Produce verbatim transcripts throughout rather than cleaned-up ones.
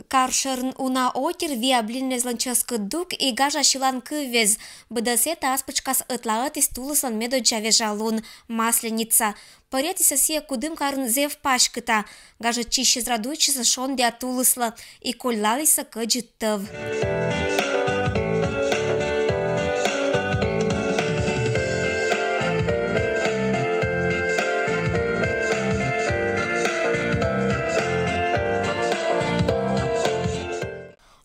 Кар шӧрын уна отир виа блиннэзлӧн чӧскыд дук и гажа сьылан кыввез. Быдӧн сэтӧн ас пытшкас ӧтлаӧдіс тулыслӧн медоддза вежа лун, Масленица. Пӧръятісӧ сійӧ Кудымкарын зэв паськыда. Гажӧдчысь эз радуйтчысӧ шондіа тулыслы и коллялісӧ кӧдзыд тӧв.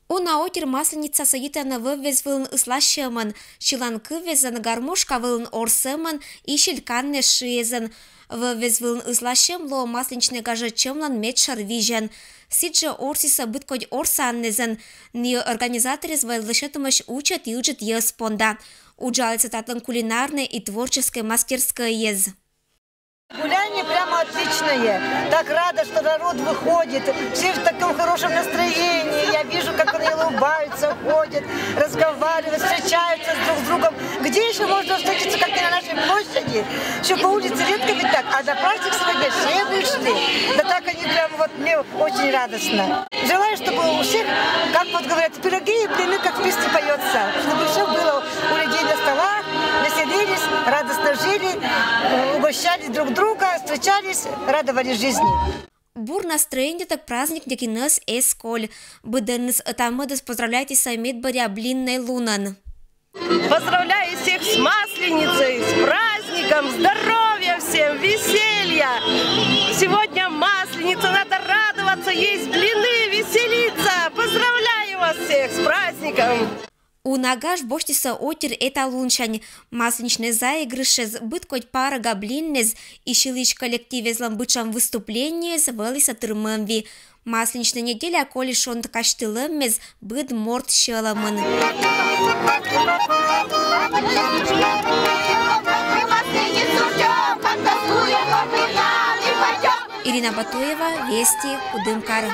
Уна отир Масленицасӧ йитӧны вӧввез вылын ысла сьӧмӧн, сьылан кыввезӧн, гармошка вылын орсӧмӧн и силь каннез шыезӧн. Вӧввез вылын ысла сьӧм лоӧ масленичнӧй гажӧдчӧмлӧн медшӧр визьӧн. Сідзжӧ орсісӧ быд кодь орсаннэзӧн. Нӧ организаторез вӧлі сетӧмаӧсь учӧт и ыджыд йӧз понда. Уджалісӧ татлӧн кулинарнӧй и творческӧй мастерскӧйез. Гуляние прямо отличное. Так рада, что народ выходит. Все в таком хорошем настроении. Я вижу, как они улыбаются, ходят, разговаривают, встречаются друг с другом. Где еще можно встретиться, как не на нашей площади? Еще по улице редко ведь так, а на праздник сегодня все вышли. Да так они прям вот, мне очень радостно. Желаю, чтобы у всех, как вот говорят, пироги и блины, как в песне поется, чтобы все было у людей на столах, веселились, радостно жили, э, угощали друг друга, встречались, радовались жизни. Бур настроениетӧг праздник некинӧс эз коль. Быдӧныс ӧта-мӧдыс поздравляйтісӧ медбӧръя блиннӧй лунӧн. Поздравляю всех с Масленицей, с праздником, здоровья всем, веселья! Сегодня Масленица, надо радоваться, есть блины, веселиться! Поздравляю вас всех с праздником! Уна гаж босьтісӧ отир эталунсянь. Масленичнӧй заигрышез, быд кодь парӧга блиннэз и сьылысь коллективезлӧн бытшӧм выступлениеез вӧлісӧ тырмымӧн. Масленичнӧй неделя коли шоныд казьтылӧммес быд морт сьӧлӧмын. Ирина Батуева, Вести, Кудымкар.